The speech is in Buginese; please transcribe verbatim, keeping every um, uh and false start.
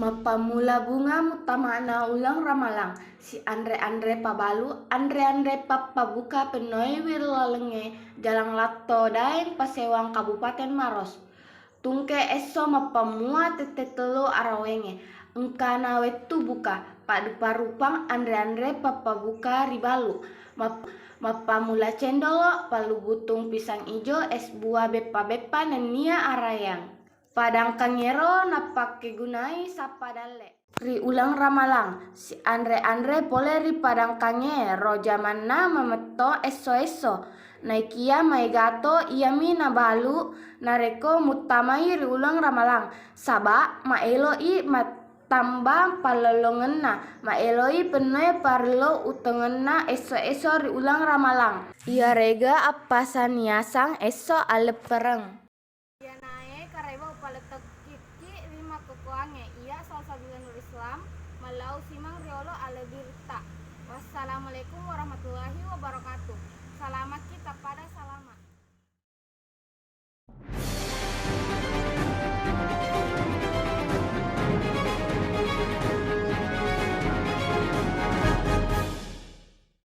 Mappammula bunga muttama'na uleng ramalang, si anre-anre pabalu, anre-anre pappabuka pennoe wir lalengnge, jalang latto Daeng Pasewang Kabupaten Maros. Tungke esso mappammua tette tellu arawengnge, engkana wettu buka, paddupa-rupang anre-anre pappabuka ribalu, map-, mappammula cendolo, pallubutung pisang ijo, es buah beppa-beppa nennia arayang. Padangkangngero nappakkegunai sappa dalle. Ri uleng ramalang, si anre-anre pole ri padangkangnge ro jamanna mametto esso-esso. Naikia maegato iyami nabalu narekko muttamai ri uleng ramalang, saba maeloi mattamba pallolongenna, maeloi pennoe parello utengenna esso-esso ri uleng ramalang. Iyarega appasang niasang esso aleppereng. Iyanae kareba upalettekkikki ri makkokkoangnge, iya salsabila Nur Islam, mallau simeng riolo alebbiritta. Wassalamualaikum warahmatullahi wabarakatuh.